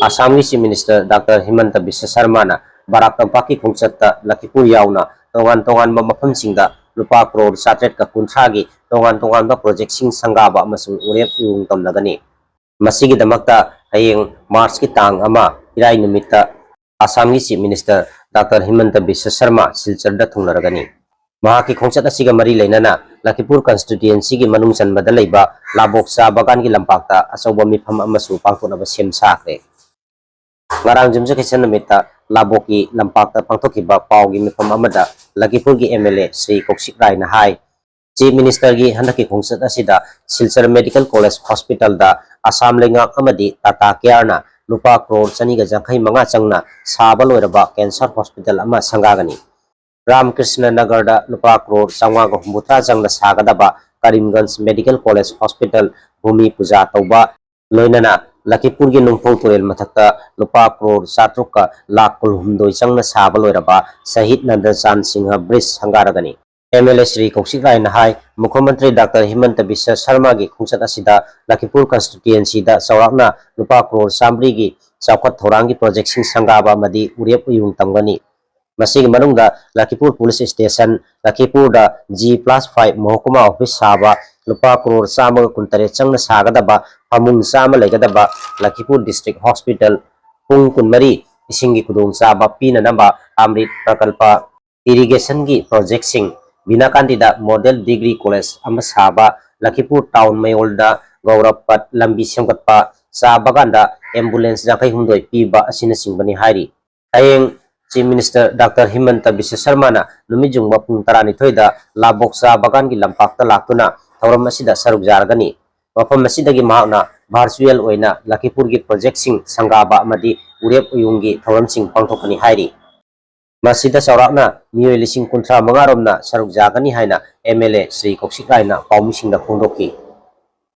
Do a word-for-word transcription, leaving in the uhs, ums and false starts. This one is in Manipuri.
ꯑꯁꯥꯝꯒꯤ Chief Minister Doctor ꯍꯤꯃꯟꯇ ꯕꯤꯁ꯭ꯋ ꯁꯔꯃꯥꯅ ꯕꯔꯥꯛ ꯇꯝꯄꯥꯛꯀꯤ ꯈꯣꯡꯆꯠꯇ ꯂꯈꯤꯄꯨꯔ ꯌꯥꯎꯅ ꯇꯣꯉꯥꯟ ꯇꯣꯉꯥꯟꯕ ꯃꯐꯝꯁꯤꯡꯗ ꯂꯨꯄꯥ ꯀ꯭ꯔꯣꯔ ꯆꯥꯇ꯭ꯔꯦꯠꯀ ꯀꯨꯟꯊ꯭ꯔꯥꯒꯤ ꯇꯣꯉꯥꯟ ꯇꯣꯉꯥꯟꯕ ꯄ꯭ꯔꯣꯖꯦꯛꯁꯤꯡ ꯁꯪꯒꯥꯕ ꯑꯃꯁꯨꯡ ꯎꯔꯦꯞ ꯎꯌꯨꯡ ꯇꯝꯂꯒꯅꯤ꯫ ꯃꯁꯤꯒꯤꯗꯃꯛꯇ ꯍꯌꯦꯡ ꯃꯥꯔꯆꯀꯤ ꯇꯥꯡ ꯑꯃ, ꯏꯔꯥꯏ ꯅꯨꯃꯤꯠꯇ ꯑꯁꯥꯝꯒꯤ Chief Minister Doctor ꯍꯤꯃꯟꯇ Visva Sharma ꯁꯤꯜꯆꯔꯗ ꯊꯨꯡꯂꯔꯒꯅꯤ꯫ ꯃꯍꯥꯛꯀꯤ ꯈꯣꯡꯆꯠ ꯑꯁꯤꯒ ꯃꯔꯤ ꯂꯩꯅꯅ ꯂꯈꯤꯄꯨꯔ constituencyꯒꯤ ꯃꯅꯨꯡ ꯆꯟꯕꯗ ꯂꯩꯕ ꯂꯥꯕꯣꯛ ꯆꯥ ꯕꯒꯥꯟꯒꯤ ꯂꯝꯄꯥꯛꯇ ꯑꯆꯧꯕ ꯃꯤꯐꯝ ꯑꯃꯁꯨ ꯄꯥꯡꯊꯣꯛꯅꯕ ꯁꯦꯝ ꯁꯥꯈ꯭ꯔꯦ꯫ ꯉꯔꯥꯡ ꯌꯨꯝꯁꯀꯩꯁ ꯅꯨꯃꯤꯠꯇ ꯂꯥꯕꯣꯛꯀꯤ ꯂꯝꯄꯥꯛꯇ ꯄꯥꯡꯊꯣꯛꯈꯤꯕ ꯄꯥꯎꯒꯤ ꯃꯤꯐꯝ ꯑꯃꯗ ꯂꯈꯤꯄꯨꯔꯒꯤ MLA ꯁ꯭ꯔꯤ ꯀꯧꯁꯤꯛ ꯔꯥꯏꯅ ꯍꯥꯏ, Chief Ministerꯒꯤ ꯍꯟꯗꯛꯀꯤ ꯈꯣꯡꯆꯠ ꯑꯁꯤꯗ ꯁꯤꯜꯆꯔ Medical College Hospitalꯗ ꯑꯁꯥꯝ ꯂꯩꯉꯥꯛ ꯑꯃꯗꯤ ꯇꯥꯇꯥ ꯀꯦꯌꯔꯅ ꯂꯨꯄꯥ ꯀ꯭ꯔꯣꯔ ꯆꯅꯤꯒ ꯌꯥꯡꯈꯩ ꯃꯉꯥ ꯆꯪꯅ ꯁꯥꯕ ꯂꯣꯏꯔꯕ cancer hospital ꯑꯃ ꯁꯪꯒꯥꯒꯅꯤ꯫ ꯔꯥꯝꯀ꯭ꯔꯤꯁꯅ ꯅꯒꯔꯗ ꯂꯨꯄꯥ ꯀ꯭ꯔꯣꯔ ꯆꯥꯝꯃꯉꯥꯒ ꯍꯨꯝꯐꯨꯇꯔꯥ ꯆꯪꯅ ꯁꯥꯒꯗꯕ ꯀꯔꯤꯝꯒꯟꯖ Medical College Hospital ꯚꯨꯃꯤ ꯄꯨꯖꯥ ꯇꯧꯕ, ꯂꯣꯏꯅꯅ ꯂꯈꯤꯄꯨꯔꯒꯤ ꯅꯨꯡꯐꯧ ꯇꯨꯔꯦꯜ ꯃꯊꯛꯇ ꯂꯨꯄꯥ ꯀ꯭ꯔꯣꯔ ꯆꯥꯇ꯭ꯔꯨꯛꯀ ꯂꯥꯈ ꯀꯨꯟꯍꯨꯝꯗꯣꯏ ꯆꯪꯅ ꯁꯥꯕ ꯂꯣꯏꯔꯕ ꯁꯍꯤꯗ ꯅꯟꯗꯆꯥꯟ ꯁꯤꯡꯍ bridge ꯁꯪꯒꯥꯔꯒꯅꯤ꯫ MLA ꯁ꯭ꯔꯤ ꯀꯧꯁꯤꯛ ꯔꯥꯏꯅ ꯍꯥꯏ, ꯃꯨꯈ꯭ꯌ ꯃꯟꯇ꯭ꯔꯤ ꯗꯥꯛꯇꯔ ꯍꯤꯃꯟꯇ ꯕꯤꯁ꯭ꯋ ꯁꯔꯃꯥꯒꯤ ꯈꯣꯡꯆꯠ ꯑꯁꯤꯗ ꯂꯈꯤꯄꯨꯔ constituencyꯗ ꯆꯥꯎꯔꯥꯛꯅ ꯂꯨꯄꯥ ꯀ꯭ꯔꯣꯔ ꯆꯥꯃꯔꯤꯒꯤ ꯆꯥꯎꯈꯠ ꯊꯧꯔꯥꯡꯒꯤ ꯄ꯭ꯔꯣꯖꯦꯛꯁꯤꯡ ꯁꯪꯒꯥꯕ ꯑꯃꯗꯤ ꯎꯔꯦꯞ ꯎꯌꯨꯡ ꯇꯝꯒꯅꯤ꯫ ꯃꯁꯤꯒꯤ ꯃꯅꯨꯡꯗ ꯂꯈꯤꯄꯨꯔ police station, ꯂꯈꯤꯄꯨꯔꯗ G plus five ꯃꯣꯍꯀꯨꯃꯥ office ꯁꯥꯕ, ꯂꯨꯄꯥ ꯀ꯭ꯔꯣꯔ ꯆꯥꯝꯃꯒ ꯀꯨꯟꯇꯔꯦꯠ ꯆꯪꯅ ꯁꯥꯒꯗꯕ ꯐꯃꯨꯡ ꯆꯥꯝꯃ ꯂꯩꯒꯗꯕ ꯂꯈꯤꯄꯨꯔ district hospital, ꯄꯨꯡ ꯀꯨꯟꯃꯔꯤ ꯏꯁꯤꯡꯒꯤ ꯈꯨꯗꯣꯡꯆꯥꯕ ꯄꯤꯅꯅꯕ ꯑꯃ꯭ꯔꯤꯠ ꯄ꯭ꯔꯀꯜꯄ, irrigationꯒꯤ projectꯁꯤꯡ, ꯕꯤꯅꯥꯀꯥꯟꯇꯤꯗ model degree college ꯑꯃ ꯁꯥꯕ, ꯂꯈꯤꯄꯨꯔ town ꯃꯌꯣꯜꯗ ꯒꯧꯔꯕ ꯄꯠ ꯂꯝꯕꯤ ꯁꯦꯝꯒꯠꯄ, ꯆꯥ ꯕꯒꯥꯟꯗ ambulance ꯌꯥꯡꯈꯩ ꯍꯨꯝꯗꯣꯏ ꯄꯤꯕ ꯑꯁꯤꯅꯆꯤꯡꯕꯅꯤ ꯍꯥꯏꯔꯤ꯫ ꯍꯌꯦꯡ Chief Minister ꯗꯥꯛꯇꯔ ꯍꯤꯃꯟꯇ ꯕꯤꯁ꯭ꯋ ꯁꯔꯃꯥꯅ ꯅꯨꯃꯤꯠ ꯌꯨꯡꯕ ꯄꯨꯡ ꯇꯔꯥꯅꯤꯊꯣꯏꯗ ꯂꯥꯕꯣꯛ ꯆꯥ ꯕꯒꯥꯟꯒꯤ ꯂꯝꯄꯥꯛꯇ ꯂꯥꯛꯇꯨꯅ ꯊꯧꯔꯝ ꯑꯁꯤꯗ ꯁꯔꯨꯛ ꯌꯥꯔꯒꯅꯤ꯫ ꯃꯐꯝ ꯑꯁꯤꯗꯒꯤ ꯃꯍꯥꯛꯅ virtual ꯑꯣꯏꯅ ꯂꯈꯤꯄꯨꯔꯒꯤ projectꯁꯤꯡ ꯁꯪꯒꯥꯕ ꯑꯃꯗꯤ ꯎꯔꯦꯞ ꯎꯌꯨꯡꯒꯤ ꯊꯧꯔꯝꯁꯤꯡ ꯄꯥꯡꯊꯣꯛꯀꯅꯤ ꯍꯥꯏꯔꯤ꯫ ꯃꯁꯤꯗ ꯆꯥꯎꯔꯥꯛꯅ ꯃꯤꯑꯣꯏ ꯂꯤꯁꯤꯡ ꯀꯨꯟꯊ꯭ꯔꯥ ꯃꯉꯥ ꯔꯣꯝꯅ ꯁꯔꯨꯛ ꯌꯥꯒꯅꯤ ꯍꯥꯏꯅ MLA ꯁ꯭ꯔꯤ ꯀꯧꯁꯤꯛ ꯔꯥꯏꯅ ꯄꯥꯎꯃꯤꯁꯤꯡꯗ ꯐꯣꯡꯗꯣꯛꯈꯤ꯫